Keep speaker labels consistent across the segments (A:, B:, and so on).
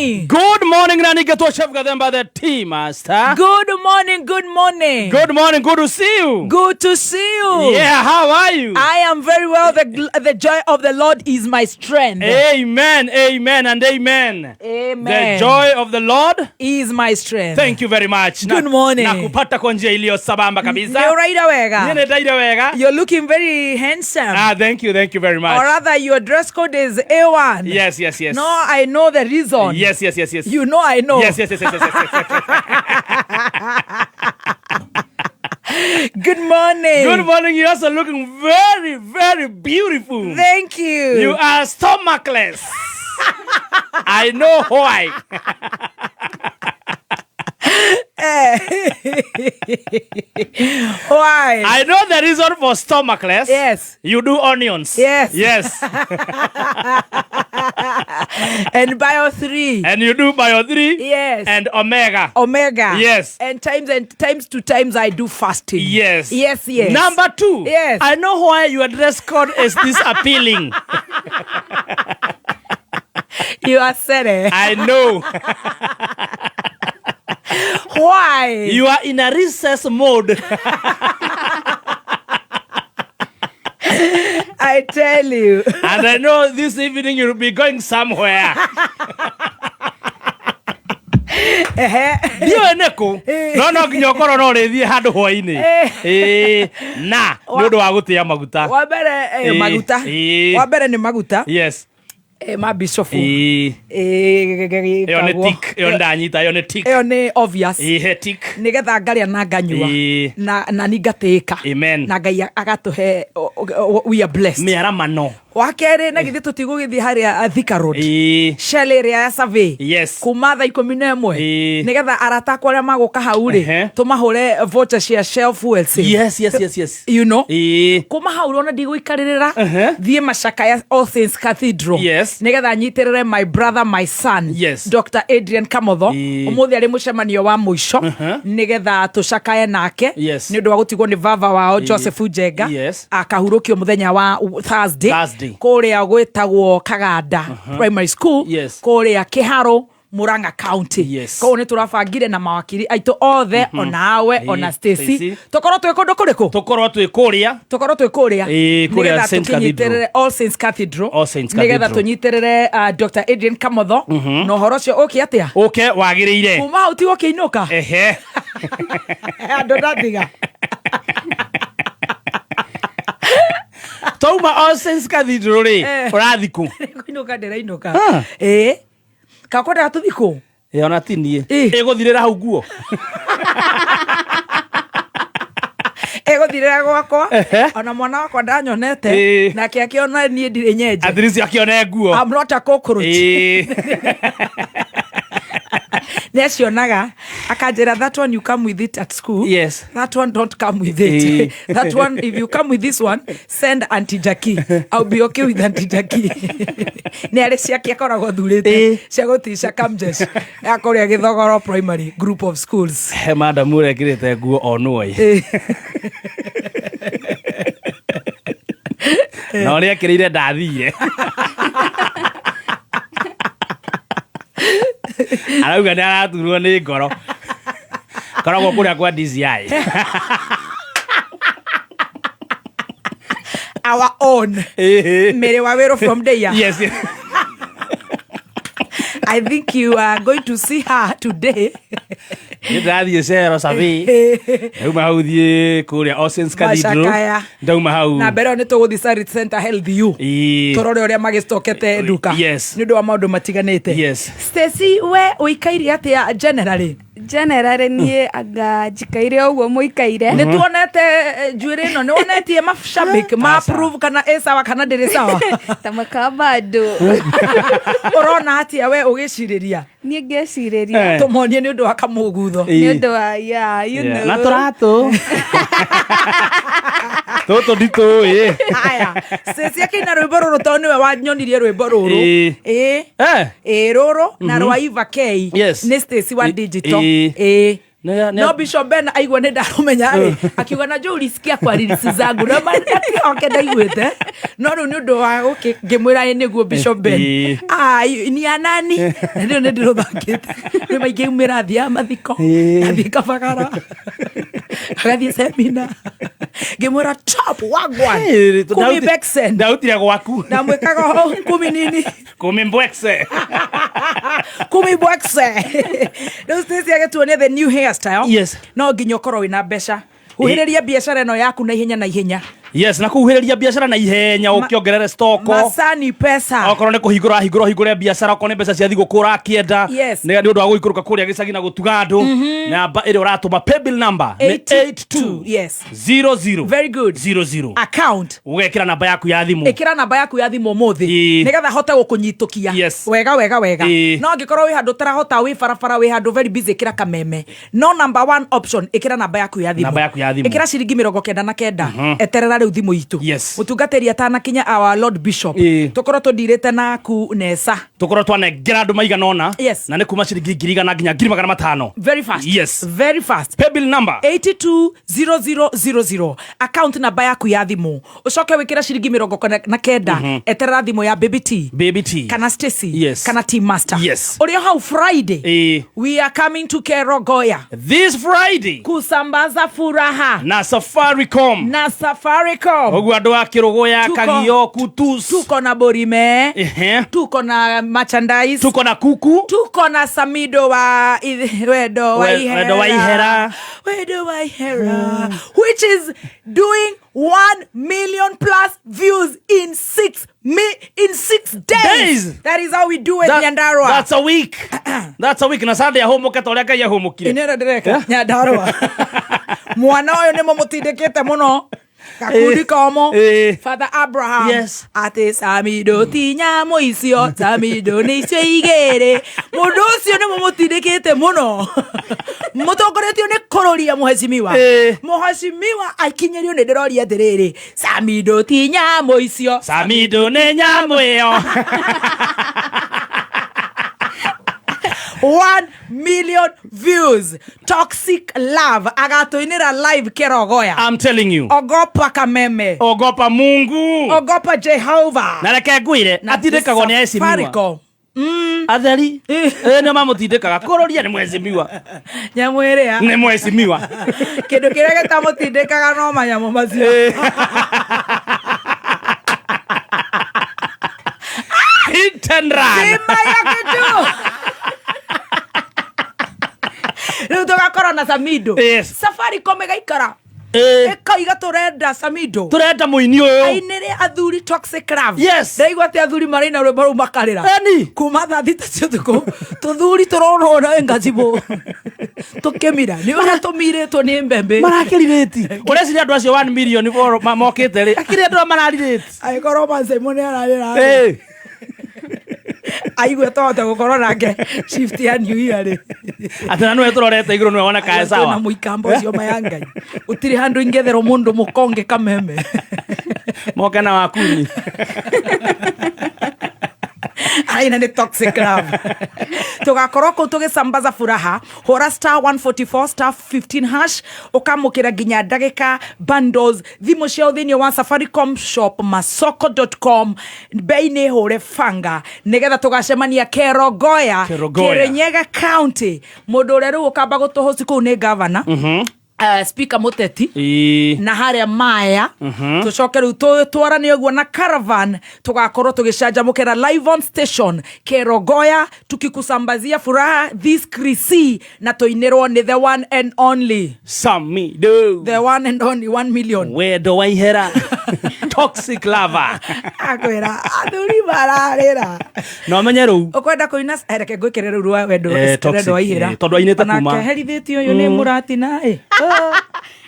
A: Morning.
B: Good morning na nĩgetwo Chef Gathemba the tea master.
A: Good morning, good morning.
B: Good morning, good to see you.
A: Good to see you.
B: Yeah, how are you?
A: I am very well. The joy of the Lord is my strength.
B: Amen, amen and amen.
A: Amen.
B: The joy of the Lord
A: is my strength.
B: Thank you very much.
A: Good morning.
B: Na kupata kwa njia iliyo sabamba kabisa.
A: Nĩ ũraira wega.
B: Nĩ ndaire wega.
A: You're looking very handsome.
B: Ah, thank you, thank you very much.
A: Or rather, your dress code is A1.
B: Yes.
A: No, I know the reason.
B: Yes.
A: You know I know.
B: Yes.
A: Good morning.
B: Good morning. You're also looking very, very beautiful.
A: Thank you.
B: You are stomachless. I know why.
A: Why?
B: I know the reason for stomachless.
A: Yes.
B: You do onions.
A: Yes.
B: Yes.
A: And bio 3.
B: And you do bio 3.
A: Yes.
B: And omega.
A: Omega.
B: Yes.
A: And times to times I do fasting.
B: Yes.
A: Yes.
B: Number 2.
A: Yes.
B: I know why your dress code is this appealing.
A: You are said it.
B: I know.
A: Why?
B: You are in a recess mode.
A: I tell you.
B: And I know this evening you'll be going somewhere. Ndiũĩ nĩkũ no no nginya ũkorwo no ũrĩthiĩ handũ hwainĩ. Ĩĩ, na nĩ ũndũ wa gũtĩa maguta.
A: Wa mbere maguta. Wa mbere nĩ maguta.
B: Yes.
A: Ma bishop.
B: Ĩyo nĩ tick, ĩyo ndanyita, ĩyo nĩ tick.
A: Ĩyo nĩ obvious.
B: Ĩĩ, he tick.
A: Nĩgetha ngarĩa na nganyua. Na ni ngatĩĩka.
B: Amen.
A: Na Ngai agatũhe, we are blessed.
B: Mĩaramano.
A: Wa kerĩ, na githĩ tũtigũgĩthiĩ harĩa Thika Road. Shell ĩrĩa ya survey.
B: Yes.
A: Kuma thaa 11. Nĩgetha arata akwa arĩa magũka hau rĩ, tũmahũre voucher cia Shell Fuel Save.
B: Yes.
A: You know? Kuma hau ona ndigũikarĩrĩra, thiĩ Macakaya All Saints Cathedral.
B: Yes.
A: Nĩgetha nyitĩrĩre my brother, my son,
B: Yes.
A: Dr. Adrian Kamotho. Ũmũthĩ arĩ mũcemanio wa mũico, nĩgetha tũcakaye nake.
B: Yes.
A: Nĩ ũndũ wa gũtigwo nĩ baba wao Joseph Njenga.
B: Yes.
A: Akahurũkio mũthenya wa Thursday.
B: Thursday.
A: Kũrĩa gwĩtagwo Kaganda Primary School.
B: Yes.
A: Kũrĩa Kĩharũ, Murang'a County.
B: Yes.
A: Koguo nĩ tũrabangire na mawakiri aitũ othe, onawe, ona Stacy.
B: Stacy.
A: Tũkorwo twĩ kũndũ kũrĩkũ?
B: Tũkorwo twĩ kũrĩa.
A: Tũkorwo twĩ kũrĩa.
B: Ĩĩ, kũrĩa
A: Nĩgetha
B: Saint Cathedral.
A: tũkĩnyitĩrĩre All Saints Cathedral.
B: All Saints
A: Nĩgetha
B: Cathedral.
A: tũnyitĩrĩre Dr. Adrian Kamotho. Na ũhoro ũcio ũke atĩa?
B: Ũke wagĩrĩire.
A: Kuma hau tigwo kĩinũka.
B: Ehe.
A: Andũ ndatiga.
B: Twauma All Saints Cathedral rĩ, ũrathiĩ kũ?
A: Kũinũka ndĩrainũka.
B: Ah.
A: Ĩĩ. Kakwendaga tũthiĩ kũ?
B: Ĩ, ona ti niĩ.
A: Ĩ.
B: Ĩgũthirĩra hau nguo.
A: Ĩgũthirĩra gwakwa.
B: Ehe.
A: Ona mwana wakwa ndanyonete.
B: Ĩ.
A: Nake akĩona niĩ ndirĩ nyenje.
B: At least akĩone nguo.
A: I'm not a cockroach.
B: Ĩ.
A: Nĩ acionaga akanjĩra, that one you come with it at school.
B: Yes.
A: That one don't come with it. That one, if you come with this one, send Auntie Jackie. I'll be okay with Auntie Jackie. Nĩ arĩ ciake akoragwo thurĩte cia gũtica Kamjesh ya kũrĩa Gĩthogoro Primary Group of Schools.
B: He madamu ũrekĩrĩte nguo onũĩ. Na ũrĩa ekĩrĩire ndathire. Arauga nĩ araturwo nĩ ngoro. Koragwo kũrĩa kwa DCI.
A: Our own Mary Wawero from Deya.
B: Yes.
A: I think you are going to see her today.
B: Nĩ ndĩrathiĩ cero Survey. Ndauma hau thiĩ kũrĩa All Saints Cathedral.
A: Macakaya.
B: Ndauma hau.
A: Na mbere ĩyo nĩ tũgũthiĩ Sarit Center Health U. Tũrore ũrĩa magĩcokete nduka.
B: Yes.
A: Nĩ ũndũ wa maũndũ matiganĩte.
B: Yes.
A: Stacy, we ũikaire atĩa generally?
C: Generally niĩ anga njikaire ũguo mũikaire.
A: Nĩ tuonete njuĩrĩ ĩno, nĩ wonetie mashabik ma
B: Aca.
A: prove kana ĩ sawa kana ndĩrĩ sawa?
C: Ta makamba andũ.
A: Ũrona atĩa we ũgĩcirĩria?
C: Niĩ ngecirĩria.
A: Tũmonie nĩ ũndũ wa kamũgutho.
C: Nĩ ũndũ wa, yeah, you know.
B: Na tũratũ. Tũtũ nditũĩ.
A: Haya, Stacy akĩina rwĩmbo rũrũ tondũ nĩwe wanyonirie rwĩmbo rũrũ. Ĩĩ. Ĩĩ, rũrũ na rwa Eva K.
B: Yes.
A: Nĩ Stacy wa digital.
B: Ĩĩ.
A: Ĩĩ. No Bishop Ben aigua nĩ ndarũmenya rĩ, akiuga na njũ ulisikia kwa lyrics zangu na oke ndaiguĩte, no rĩu nĩ ũndũ wa gũkĩ ngĩmwĩra ĩ nĩguo Bishop Ben. Ah, ni ya nani? Na rĩu nĩ ndĩrũthakĩte rĩu maingĩumĩra thiaga mathiko, athiĩ Kabagara, agathiĩ semina, ngĩmwĩra top wagwan kumi beksen.
B: Ndautire gwaku.
A: Ndamwĩkaga ho kumi nini.
B: Kumi mbwekse.
A: Kumi bwekse. Rĩu Stacy agĩtuonia the new hairstyle.
B: Yes.
A: No nginya ũkorwo wĩna mbeca, huhĩrĩria biacara ĩno yaku na ihenya na ihenya.
B: Yes, na kuhuhĩrĩria biacara na ihenya, ũkĩongerere stoko.
A: Macani pesa.
B: Okorwo nĩ kũhingũra hingũra, ũhingũre biacara, okorwo nĩ mbeca cia thigũkũ ũrakĩenda. Nĩ ũndũ wa gũikũrũka kũrĩa gĩcagi na gũtuga andũ, namba ĩrĩa ũratũma, paybill number nĩ 82 00
A: Very good.
B: 00.
A: Account.
B: Ũgekĩra namba yaku ya thimũ.
A: Ĩkĩra namba yaku ya thimũ ũmũthĩ nĩgetha hote gũkũnyitũkia wega wega wega. No angĩkorwo wĩ handũ ũtarahota, wĩ barabara, wĩ handũ very busy, ĩkĩra kameme. No number one option, ĩkĩra namba yaku ya thimũ.
B: Namba yaku ya thimũ.
A: Ĩkĩra ciringi 99, eterera rĩu thimũ itũ. Mũtungatĩri atanakinya, our Lord Bishop, tũkorwo tũndirĩte naku nesa.
B: Tũkorwo twanengera andũ maigana ũna. Na nĩ kuma ciringi 100,000 nginya 500,000.
A: Very fast. Very fast.
B: Paybill number.
A: 820000, account namba yaku ya thimũ, ũcoke wĩkĩre ciringi 99, eterera thimũ ya Baby T
B: Baby T
A: kana Stacy kana Team Master. Ũrĩ o hau Friday, we are coming to Kerogoya
B: this Friday
A: kusambaza furaha
B: na Safaricom.
A: Na Safaricom.
B: Ũguo andũ a Kĩrũgũya,
A: Tuko-
B: Kagio, Kutus.
A: Tuko na borime, tuko na merchandise,
B: tuko na kuku,
A: tuko na Samido wa wendo wa ihera.
B: Wendo wa ihera.
A: Wendo wa ihera, which is doing 1 million plus views in 6 days.
B: Days.
A: That is how we do it. Nyandarua.
B: That's a week, that's a week. Na Sunday ahũmũke ta ũrĩa Ngai ahũmũkire.
A: Inera ndĩreka Nyandarua, mwana ũyũ nĩmo mũtindĩkĩte mũno gakundi komo. Father Abraham. Atĩ Samido ti nyamũ icio, Samido nĩ icio igĩrĩ. Mũndũ ũcio nĩmo mũtindĩkĩte mũno, mũtongoretio nĩ kũrũria mũhecimiwa. Mũhecimiwa akinyĩrio nĩ ndĩroria atĩrĩrĩ, Samido ti nyamũ icio.
B: Samido nĩ nyamũ ĩyo.
A: 1 million views, Toxic Love, agatũinĩra live Kerogoya.
B: I'm telling you.
A: Ogopa kameme.
B: Ogopa Mungu.
A: Ogopa Jehova.
B: Na reke ngwĩre, atindĩkagwo nĩ aheshimiwa.
A: Safaricom.
B: Atheri nĩo mamũtindĩkaga kũrũria nĩ mwecimiwa.
A: Nyamũ ĩrĩa.
B: Nĩ mwecimiwa.
A: Kĩndũ kĩrĩa gĩtamũtindĩkaga no manyamũ macio.
B: Hit and run.
A: Simba ya kitu rĩu tũgakorwo na Samido. Safaricom ĩgaikara ĩkaiga tũrenda Samido.
B: Tũrenda mũini ũyũ.
A: Ainĩre athuri Toxic Love. Ndaigua atĩ athuri maraina rwĩmbo rũu makarĩra.
B: Eni.
A: Kuma thaa 3 cia ũtukũ tũthuri tũronwo na ngacibũ tũkĩmira nĩ ũrĩa tũmirĩtwo nĩ mbembe.
B: Marakĩrirĩti, ũreciria andũ acio 1 million mokĩte rĩ, akĩrĩ andũ aya mararirĩti.
A: Angĩkorwo Mancemo nĩ ararĩra, aigue tũhote gũkorwo nake shift ya New Year rĩ.
B: Atĩ na nĩwe tũrorete igũrũ, nĩwe wonekae
A: Na
B: sawa.
A: Mũikamba ũcio maya Ngai, gũtirĩ handũ ingĩetherwo mũndũ mũkonge kameme.
B: Moke na wakuni.
A: Aina nĩ Toxic Love, tũgakorwo kũu tũgĩsambaza furaha. Hũra *144*15#, ũkamũkĩra nginya ndagĩka bundles thimũ ciao thĩinĩ wa Safaricom shop masoko.com, bei nĩ hũre banga nĩgetha tũgacemania Kerogoya.
B: Kerogoya.
A: Kirinyaga County. Mũndũ ũrĩa rĩu ũkamba gũtũhoci kũu nĩ gavana, Speaker Mũteti, na harĩa maya tũcoke rĩu twarane ũguo na caravan, tũgakorwo tũgĩcanjamũkĩra live on station Kerogoya, tukikusambazia furaha this krisi, na tũinĩrwo nĩ the one and only
B: Samido.
A: The one and only 1 million.
B: Wendo wa ihera, Toxic Lover.
A: Akwĩra athuri mararĩra.
B: Na ũmenye rĩu
A: Ũkwenda kũina reke ngwĩkĩre rĩu rwa wendo.
B: Toxic,
A: Wendo wa ihera.
B: tondũ ainĩte kuma-
A: Onake herithĩtio ũyũ nĩ mũratina ĩ.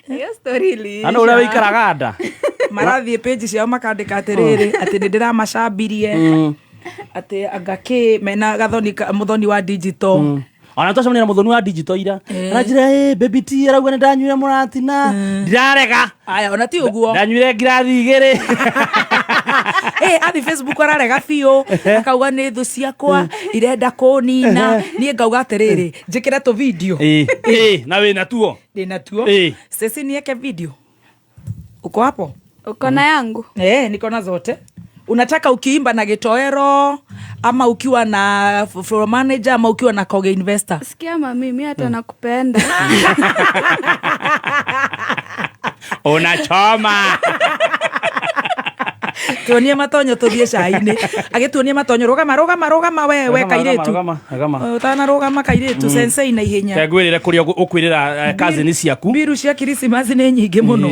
C: Hiyo story iliisha.
B: Andũ ũrĩa wĩikaraga nda.
A: Marathiĩ page ciao makandĩka atĩrĩrĩ, atĩ nĩ ndĩramacambirie, atĩ anga kĩ mena gathoni mũthoni wa digital.
B: Ona twacemania na mũthoni wa digital ira, aranjĩra, "Ĩ, Baby T arauga nĩ ndanyuire mũratina." Ndirarega.
A: Aya, ona ti ũguo.
B: Ndanyuire ngirathi 2.
A: Athi Facebook ararega biũ, akauga nĩ thũ ciakwa irenda kũnina. Niĩ ngauga atĩrĩrĩ, njĩkĩre tũ video.
B: Ĩĩ, ĩĩ, na wĩna tuo.
A: Ndĩna tuo. Ceci, nieke video, uko hapo?
C: Uko na yangu?
A: Eh, niko na zote. Unataka ukiimba na gitoero ama ukiwa na floor manager ama ukiwa na Koge Investor?
C: Sikia mami, mi hata nakupenda.
B: Unachoma.
A: Tuonie matonyo, tuthie cai-inĩ. Agĩtuonie matonyo. Rũgama, rũgama, rũgama we we.
B: Rũgama,
A: Kairĩtu.
B: Rũgama, rũgama.
A: Ũtanarũgama kairĩtu, sensei na ihenya.
B: Ngwĩrĩre kũrĩa ũkwĩrĩra cousin ciaku.
A: Mbiru cia Krismasi nĩ nyingĩ mũno.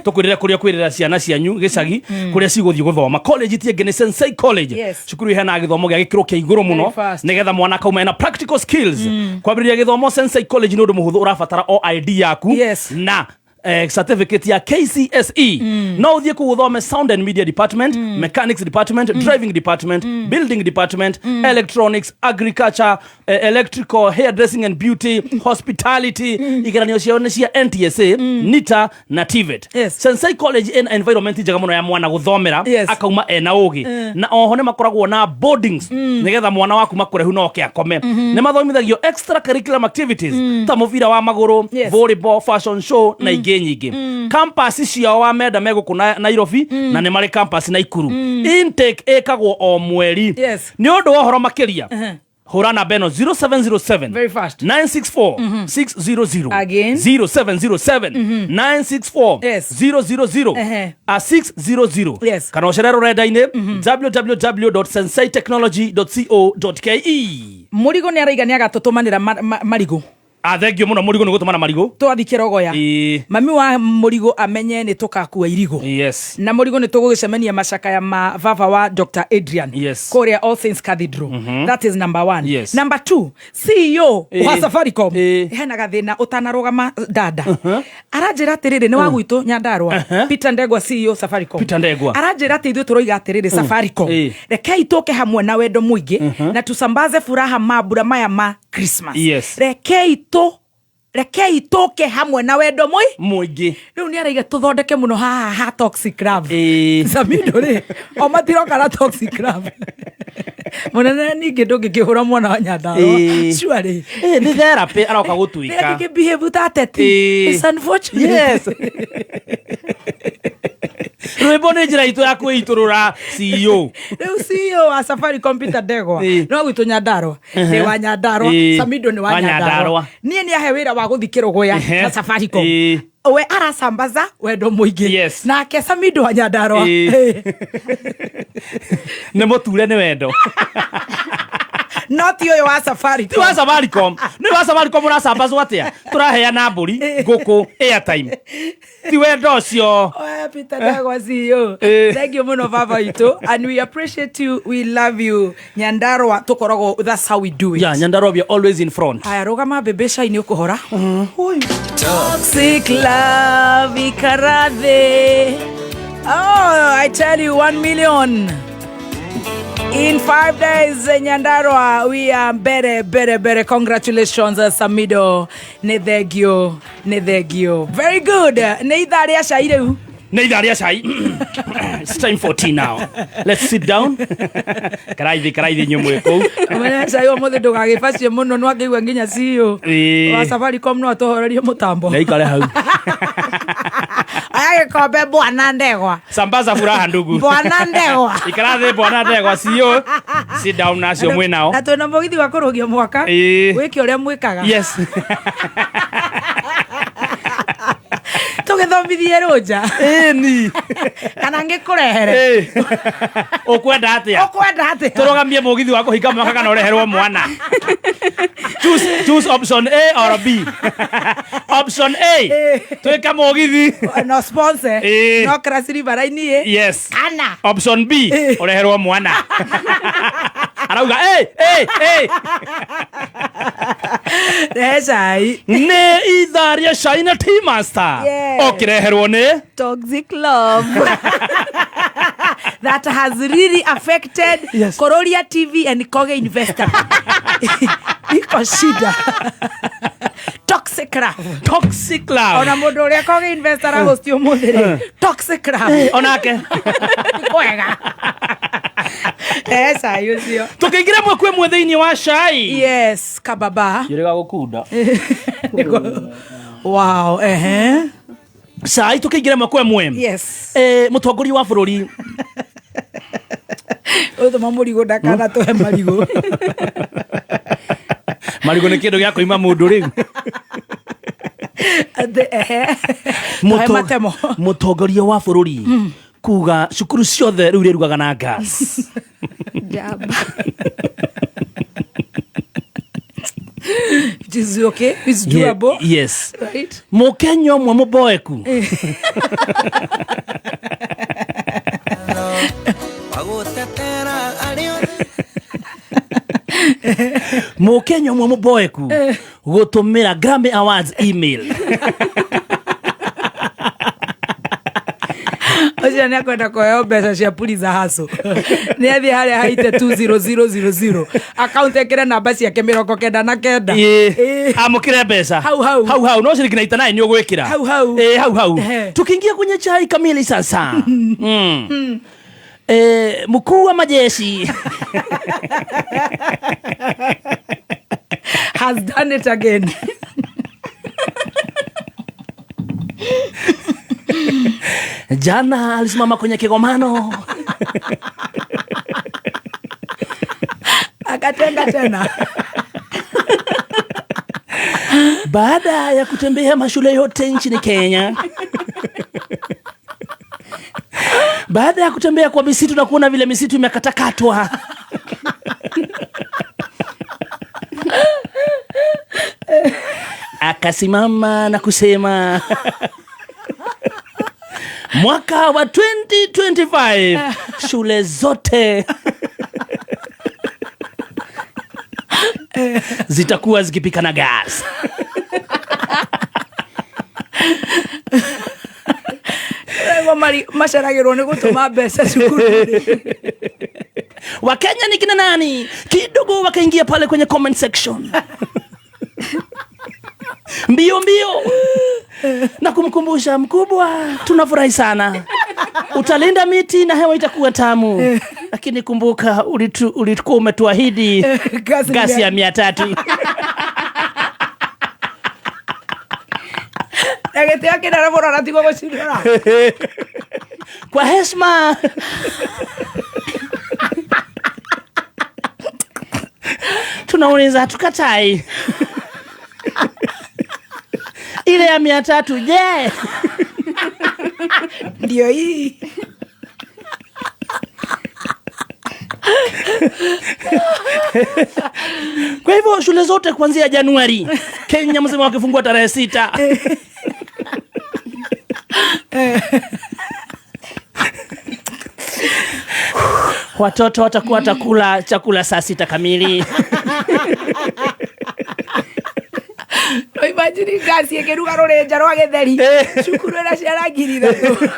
B: Tũkwĩrĩre kũrĩa kwĩrĩra ciana cianyu gĩcagi kũrĩa cigũthiĩ gũthoma. College ti ĩngĩ, nĩ Sensei College. Cukuru iheanaga gĩthomo gĩa gĩkĩro kĩa igũrũ mũno
A: Very fast.
B: nĩgetha mwana akauma ena practical skills. Kwambĩrĩria gĩthomo Sensei College nĩ ũndũ mũhũthũ, ũrabatara o ID yaku na certificate ya KCSE. No ũthiĩ kũu ũthome sound and media department, mechanics department, driving department, building department, electronics, agriculture, electrical, hairdressing and beauty, hospitality. Igeranio ciao nĩ cia NTSA, NITA na TVET. Sensei College ĩna environment njega mũno ya mwana gũthomera, akauma ena ũgĩ, na oho nĩ makoragwo na boardings nĩgetha mwana waku makũrehu no oke akome. Nĩ mathomithagio extra curriculum activities ta mũbira wa magũrũ, volleyball, fashion show na ingĩ nyingĩ. Campus ciao wa menda me gũkũ Nairobi na nĩ marĩ campus Naikuru. Intake ĩkagwo o mweri. Nĩ ũndũ wa ũhoro makĩria, hũra namba ĩno, 0707
A: Very fast.
B: 964 600.
A: Again.
B: 0707 964 000 a 600. Kana ũcere rũrenda-inĩ www.senseitechnology.co.ke.
A: Mũrigo nĩ araiga nĩ agatũtũmanĩra marigũ.
B: Ah, thengio mũno Mũrigo nĩ gũtũmana marigũ.
A: Twathi Kĩrogoya. Mami wa Mũrigo amenye nĩ tũkakua irigũ. Na Mũrigo nĩ tũgũgĩcemania macakaya ma baba wa Dr Adrian kũrĩa All Saints Cathedral. That is number one. Number two, CEO wa Safaricom hena gathĩna. Ũtanarũgama dada, aranjĩra atĩrĩrĩ, nĩ wa gwitũ Nyandarua, Peter Ndegwa, CEO Safaricom.
B: Peter Ndegwa.
A: Aranjĩra atĩ ithuĩ tũroiga atĩrĩrĩ, Safaricom, rekei tũke hamwe na wendo mũingĩ na tusambaze furaha mambura maya ma Christmas. Rekei tũke hamwe na wendo mũi
B: Mũingĩ.
A: Rĩu nĩ araiga tũthondeke mũno haha ha toxic love. Samido rĩ, o matiroka na toxic love mũnene. Ningĩ ndũngĩkĩhũra mwana wa Nyandarua. Surely.
B: Nĩ therapy aroka gũtuĩka.
A: Rĩrĩa behave ta ateti. It's unfortunate.
B: Yes, rwĩmbo nĩ njĩra itũ ya kwĩitũrũra, CEO.
A: Rĩu CEO wa Safaricom Peter Ndegwa no gwitũ Nyandarua, nĩ wa Nyandarua. Samido nĩ wa
B: Wa
A: Nyandarua.
B: Nyandarua.
A: Niĩ nĩ ahe wĩra wa gũthi Kĩrũgũya na Safaricom. We arasambaza wendo mũingĩ. Nake Samido wa Nyandarua
B: Nĩ mũture nĩ wendo.
A: No ti ũyũ wa Safaricom.
B: Ti wa Safaricom. Nĩ wa Safaricom ũracambazwo atĩa? Tũraheana mbũri, ngũkũ, airtime, ti wendo ũcio.
A: Oya, Peter Ndegwa CEO. Thank you mũno baba witũ, and we appreciate you, we love you. Nyandarua tũkoragwo, that's how we do it.
B: Yeah, Nyandarua, we are always in front.
A: Haya, rũgama mbĩmbĩ, cai nĩ ũkũhora. Toxic love ikarathe. Oh, I tell you, 1 million in 5 days. Nyandarua, we are mbere mbere mbere. Congratulations, Samido. Nĩ thengio, nĩ thengio. Very good. Nĩ ithaa rĩa cai rĩu.
B: Nĩ ithaa rĩa cai. It's time for tea now. Let's sit down. Karaithi, karaithi inyuĩ mwĩ kũu.
A: Ũmenye cai ũmũthĩ ndũgagĩbacie mũno, nĩwakĩigua nginya CEO wa Safaricom no atũhorerie mũtambo.
B: Ndaikare hau.
A: Aya gĩkombe, bwana Ndegwa.
B: Sambaza furaha, ndugu.
A: Bwana Ndegwa.
B: Ikara thĩ, bwana Ndegwa CEO. Sit down nacio mwĩ nao.
A: Na twĩna mũgithi wa kũrũgia mwaka. Wĩke ũrĩa mwĩkaga. Tũgĩthomithie rũnja.
B: Ĩni.
A: Kana ngĩkũrehere.
B: Ũkwenda atĩa?
A: Ũkwenda atĩa?
B: Tũrũgamie mũgithi wa kũhinga mwaka kana ũreherwo mwana? Choose option A or B. Option A, twĩke mũgithi.
A: No sponsor. No Cross River Line ĩ. Kana
B: Option B, ũreherwo mwana. Arauga ĩ ĩ ĩ.
A: Rehe cai.
B: Nĩ ithaa rĩa cai na Tea Master. Ũkĩreherwo nĩ
C: Toxic love.
A: That has really affected Kororia TV and Koge Investor. Iko shida. Toxic Love.
B: Toxic love.
A: Ona mũndũ ũrĩa akoragwo invest arahost ũmũthĩ rĩ, toxic love.
B: Onake.
A: Ti kwega. Cai ũcio.
B: Tukiingira mwe kwĩ mwe thĩinĩ wa cai.
A: Yes, kababa.
B: Yĩrĩga gũkunda.
A: Wow, ehe.
B: Cai tukiingira mwe kwĩ mwe.
A: Yes.
B: Mũtongoria wa bũrũri.
A: Ũthoma mũrigo ndakana tũhe marigũ.
B: Marigũ nĩ kĩndũ gĩa kũima mũndũ rĩu.
A: Atĩ, ehe. Tũhe matemo.
B: Mũtongoria wa bũrũri kuga cukuru ciothe rĩu irĩrugaga na gas.
C: Njamba.
A: It is okay. It's doable.
B: Yes.
A: Right?
B: Mũkenya ũmwe mũboeku. Mũkenya ũmwe mũboeku gũtũmĩra Grammy Awards email.
A: Ũcio nĩ akwenda kũheo mbeca cia Puliza Hustle. Nĩ athiĩ harĩa haite 20000 akaunti ekĩre namba ciake 99.
B: Ĩĩ. Amũkĩre mbeca.
A: Hau hau.
B: Hau hau no ciringi 99 nĩ ũgwĩkĩra.
A: Hau hau.
B: Ĩĩ, hau hau.
A: Ehe.
B: Tukiingia kwenye chai kamili sasa. Mkuu wa majeshi
A: Has done it again.
B: Jana alisimama kwenye kigomano
A: Akatenga tena.
B: Baada ya kutembea mashule yote nchini Kenya. Baada ya kutembea kwa misitu na kuona vile misitu imekatakatwa. Akasimama na kusema mwaka wa 2025 shule zote zitakuwa zikipika na gas.
A: Maceragĩrwo nĩ gũtũma mbeca cukuru.
B: Wakenya ni kina nani? Kidogo wakaingia pale kwenye comment section. Mbio mbio. Na kumkumbusha mkubwa, tunafurahi sana. Utalinda miti na hewa itakuwa tamu. Lakini kumbuka ulikuwa umetuahidi gasi ya 300.
A: Na gĩtĩo kĩnene mũno na tiguo gũcindana.
B: Kwa heshima. Tunauliza tukatai. Ile ya 300 je?
A: Ndio hii.
B: Kwa hivyo shule zote kuanzia Januari Kenya mzima wakifungua tarehe 6. Watoto watakuwa watakula chakula saa 6 kamili.
A: No imagine gasi ĩkĩruga rũrĩnja rwa gĩtheri. Cukuru ĩna ciana 3,000.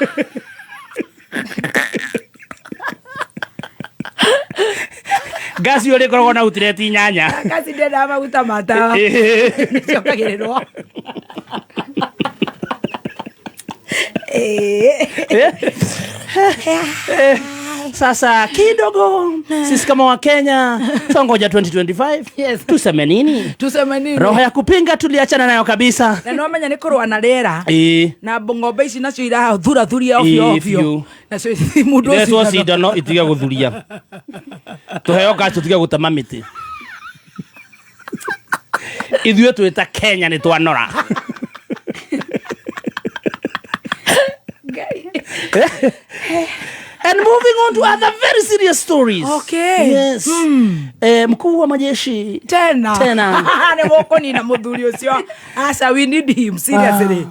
B: Gasi ĩyo ĩkoragwo na utireti 8.
A: Gasi ndĩendaga maguta ma tawa. Nĩciongagĩrĩrwo.
B: Sasa kidogo sisi kama wa Kenya tungoja 2025.
A: Yes.
B: Tuseme nini?
A: Tuseme nini?
B: Roho ya kupinga tuliachana nayo kabisa.
A: Na no menya ni kurwa na rera. Na ng'ombe ici nacio irathura thuria ovyo ovyo. Nacio mundu
B: ucio cindano itiga guthuria. Tuheo gas tutige gutema miti. Ithuĩ twĩta Kenya nĩ twanora. And moving on to other very serious stories.
A: Okay.
B: Yes. Mkuu wa majeshi
A: tena.
B: Tena.
A: Ni woko ni na muthuri ucio. Asa we need him seriously.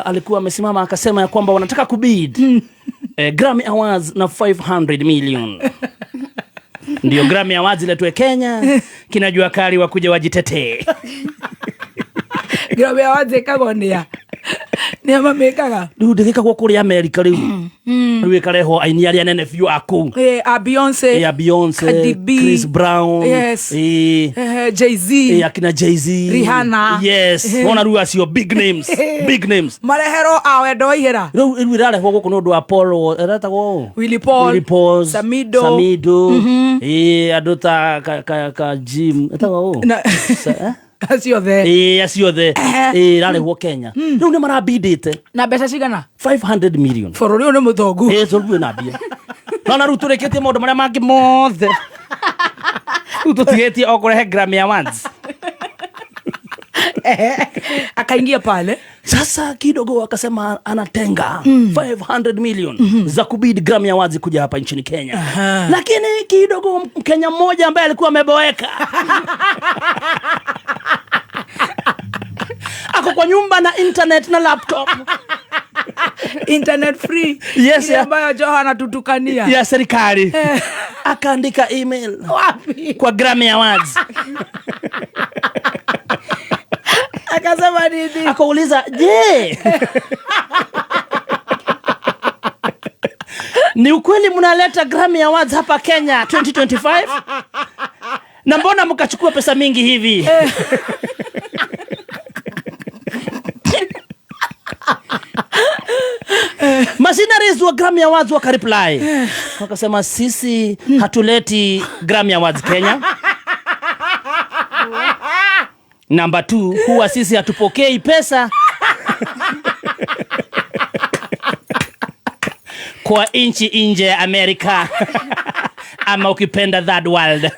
B: Alikuwa amesimama akasema ya kwamba wanataka kubid. Grammy Awards na 500 million. Ndio Grammy Awards iletwe Kenya, kina Jua Kali wakuja wajitetee.
A: Grammy Awards ĩkagwo nĩ a? Nĩ mamĩkaga.
B: Rĩu ndĩgĩkagwo kũrĩa Amerika rĩu. Rĩu ĩkarehwo aini arĩa nene biũ a kũu.
A: A Beyonce.
B: Ya Beyonce,
A: Cardi B.
B: Chris Brown.
A: Yes. Jay-Z.
B: Akina Jay-Z.
A: Rihanna.
B: Yes. Wona rĩu acio big names. Big names.
A: Mareherwo a wendo wa ihera.
B: Rĩu ĩrarehwo gũkũ nĩ ũndũ wa Paul ĩretagwo ũ?
A: Willy Paul.
B: Willy Paul.
A: Samido.
B: Samido. Andũ ta ka Jim. Ĩtagwo ũ? Eh?
A: Acio othe.
B: Acio othe. Ĩrarehwo Kenya. Rĩu nĩ marabindĩte.
A: Na mbeca cigana?
B: 500 million.
A: Bũrũri ũyũ nĩ mũtongu.
B: Tondũ wĩna mbia. No na rĩu tũrĩkĩtie maũndũ marĩa mangĩ mothe. Rĩu tũtigĩtie o kũrehe Grammy Awards.
A: Akaingia pale.
B: Sasa kidogo akasema anatenga 500 million za kubid Grammy Awards kuja hapa nchini Kenya. Lakini kidogo Mkenya mmoja ambaye alikuwa ameboeka. Ako kwa nyumba na internet na laptop.
A: Internet free.
B: Yes,
A: ile ambayo Joho anatutukania.
B: Ya serikali. Akaandika email.
A: Wapi?
B: Kwa Grammy Awards.
A: Akasema nini?
B: Akauliza, je, ni ukweli mnaleta Grammy Awards hapa Kenya 2025? Na mbona mkachukua pesa mingi hivi? Machineries wa Grammy Awards wakareply. Wakasema sisi hatuleti Grammy Awards Kenya. Number 2, huwa sisi hatupokei pesa kwa nchi nje ya Amerika ama ukipenda third world.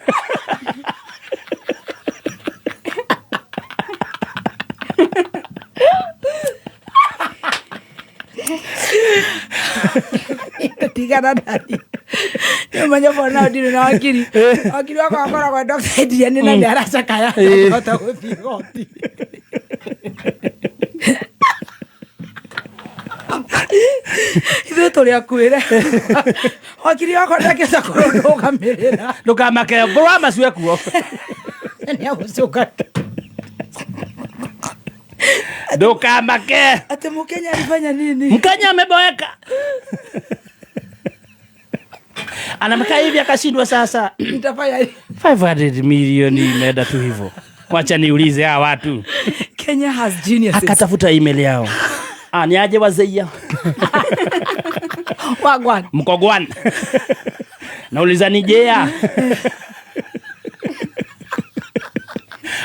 A: Tigana nani. Nĩũmenye bwana ndirĩ na wakiri. Wakiri wakwa akoragwo Dr. Adrian na nĩ aracakaya. Hota gũthiĩ igoti. Ithuĩ tũrĩ akuĩre. Wakiri wakwa ndangĩhota kũrũgamĩrĩra.
B: Ndũkamake, mbũrũ wa macio ekuo.
A: Nĩ agũcoka.
B: Ndũkamake.
A: Ati Mkenya alifanya nini?
B: Mkenya ameboeka. Anamekaa hivi akashindwa sasa.
A: Nitafanya nini?
B: 500 million imeenda tu hivyo. Wacha niulize hawa watu.
A: Kenya has geniuses.
B: Akatafuta email yao. Ni aje wazeia?
A: Wagwan.
B: Mkogwan. Nauliza ni jea.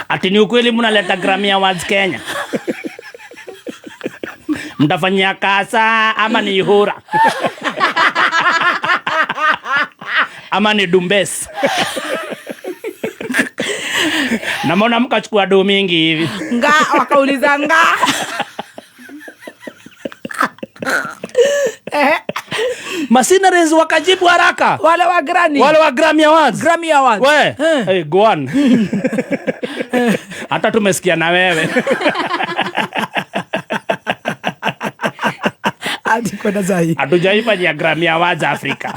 B: Ati ni ukweli mnaleta Grammy Awards Kenya? Mtafanyia kasa ama ni Ihura? Ama ni Dumbes? Na mbona mkachukua do mingi hivi?
A: Nga, wakauliza nga.
B: Machineries wakajibu haraka.
A: Wale wa Grammy.
B: Wale wa Grammy Awards.
A: Grammy Awards.
B: We. Hey, go on. Hata tumesikia na wewe.
A: Hadi kwenda sahi.
B: Hatujaifanyia Grammy Awards Africa.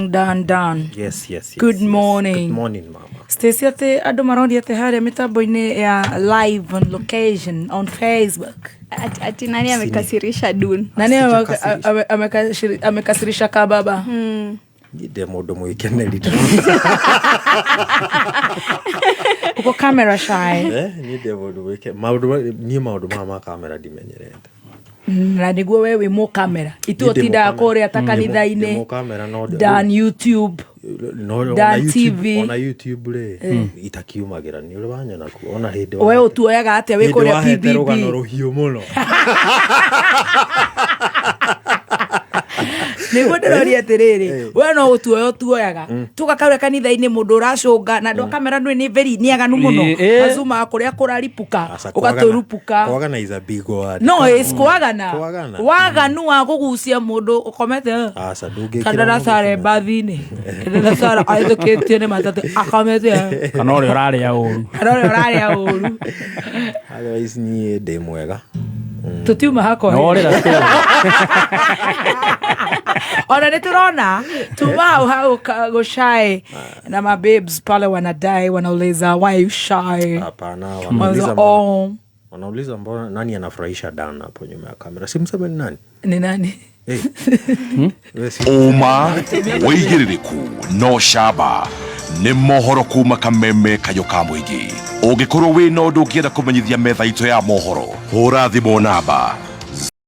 A: Dan, Dan.
D: Yes, yes, yes.
A: Good
D: yes.
A: morning.
D: Good morning, mama.
A: Stacy, ati andu maroria ati haria mitambo-ini ya live on location on Facebook.
C: Ati nani amekasirisha Dun?
A: Nani amekasirisha ka baba?
D: Ni ndĩ mũndũ mwĩkeneri.
A: Uko camera shy.
D: Ni ndĩ mũndũ mwĩke-, maũndũ ma-, niĩ maũndũ maya ma camera ndimenyerete.
A: Na nĩguo we wĩ mũ camera. Ithuĩ
D: Niĩ ndĩ mũ
A: ũtindaga
D: camera.
A: kũrĩa ta kanitha-inĩ.
D: Ndĩ mũ camera, no ndĩ-
A: Dan YouTube.
D: No, ona
A: Dan
D: YouTube,
A: TV.
D: ona YouTube rĩ, itakiumagĩra, nĩ ũrĩ wanyona kuo, ona hĩndĩ
A: We
D: wahete-
A: ũtuoyaga atĩa wĩ
D: hĩndĩ
A: kũrĩa
D: wahete
A: PBB?
D: rũgano rũhiũ mũno.
A: Nĩguo ndĩroria atĩrĩrĩ, we no gũtuoya ũtuoyaga. Tuga kaura kanitha-inĩ mũndũ ũracũnga, na andũ a kamera nĩ nĩ very nĩ aganu mũno. Mazumaga kũrĩa kũraripuka,
D: Aca,
A: ũgatũrupuka.
D: kwagana is a big word.
A: No, it's kwagana.
D: Kwagana.
A: Waganu wa kũgucia mũndũ ũkomete.
D: Aca, ndũngĩkĩra
A: Kana
D: mũndũ
A: sare
D: ũkomete.
A: mbathi-inĩ. Kana sare ahĩtũkĩtio nĩ matatũ, akomete.
B: Kana ũrĩa ũrarĩa ũru.
A: Kana ũrĩa ũrarĩa ũru.
D: Otherwise niĩ ndĩ mwega.
A: Tũtiuma hakwa.
B: No, rĩra story.
A: Ona nä tå rona tuma hau hau gũcaĩ na mababes pale wanadai, wanauliza, "Why are you shy?"
D: Hapana,
A: Wanauliza,
D: wanauliza mbona,
A: oh,
D: wanauliza mbona nani anafurahisha Dan hapo nyuma ya kamera. Si mseme ni nani?
A: Ni nani?
D: Hey. Wewe si
E: Ũma, wĩigĩrĩrĩku no camba nĩ mohoro kuma kameme kayũ ka mũingĩ. Ũngĩkorwo wĩ na ũndũ ũngĩenda kũmenyithia metha itũ ya mohoro, hũra thimũ namba